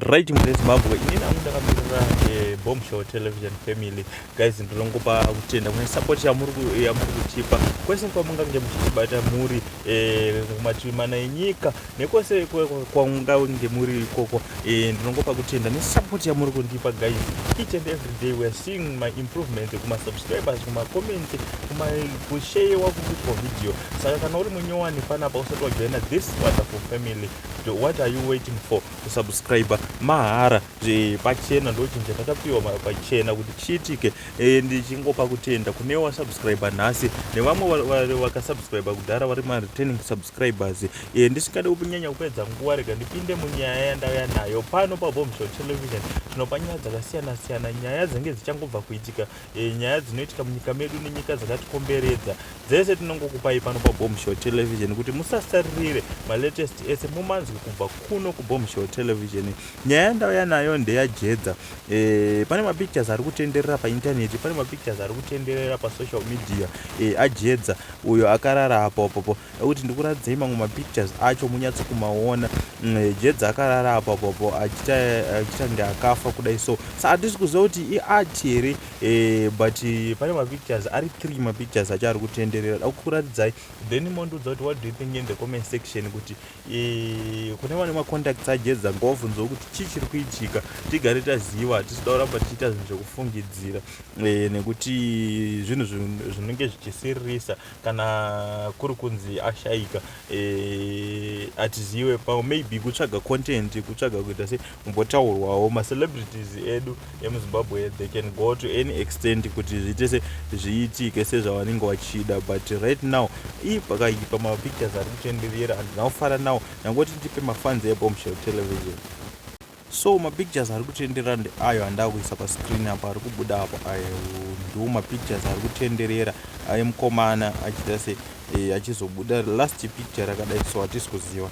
Right, mune Zimbabwe, inini angu ndakamirira Bomb Show Television family. Guys, ndinongopa kutenda kune support yamuri kutipa kwese kwamungange muchitibata muri kumativi mana enyika nekwese kwamungange muri ikoko. Ndinongopa kutenda nesupport yamuri kundipa, guys. Each and every day we are seeing my improvements kumasubscribers, kumacomments, kusharewa kuitwa video. Saka kana uri munyowani panapa, usati wajoina this wonderful family, what are you waiting for? Kusubscribe mahara, pachena. Ndo chinhu chatakapiwa pachena kuti chiitike. Ndichingopa kutenda kune wasubscribe nhasi nevamwe vakasubscribe kudhara, vari mareturning subscribers. Ndisingade kunyanya kupedza nguva, rega ndipinde munyaya yandauya nayo pano paBombshow Television. Tinopa nyaya dzakasiyana siyana, nyaya dzinenge dzichangobva kuitika, nyaya dzinoitika munyika medu nenyika dzakatikomberedza dzese. Tinongokupai pano paBombshow Television kuti musasaririre malatest ese, mumanzwi kubva kuno kuBombshow Television. Nyaya yandauya nayo ndeyaJedza. Pane mapictures ari kutenderera paintaneti, pane mapictures ari kutenderera pasocial media aJedza uyo akarara apo apopo. Ekuti ndikuratidzei mamwe mapictures acho munyatso kumaona. Jedza akarara apo apopo achiita akafa kudai. So sa hatisi kuziva kuti iart here, but pane mapictures ari 3, mapictures acho ari kutenderera. Da kukuratidzai, then mondiudza kuti what do you think in the comment section, kuti kune vane macontacts aJedza ngavabvunzewo kuti chii chiri kuitika, tigare taziva. Hatisi kuramba tichiita zvinhu zvekufungidzira, nekuti zvinhu zvinenge zvichisiririsa kana kuri kunzi ashayika. Hatizive, maybe kutsvaga content, kutsvaga kuita se kumbotaurwawo. Macelebrities edu emuZimbabwe, they can go to any extent kuti zviite se zviitike sezvavanenge vachida. But right now ii pakaipa, mapictures ari kutenderera handina kufara nawo. Ndangoti ndipe mafans eBombshell Television. So mapictures ari kutenderera ndeayo andaa kuisa pascreen apo, ari kubuda apo. Ayo ndo mapictures ari kutenderera emukomana achiita se achizobuda last picture rakadai. So hatisi kuziva.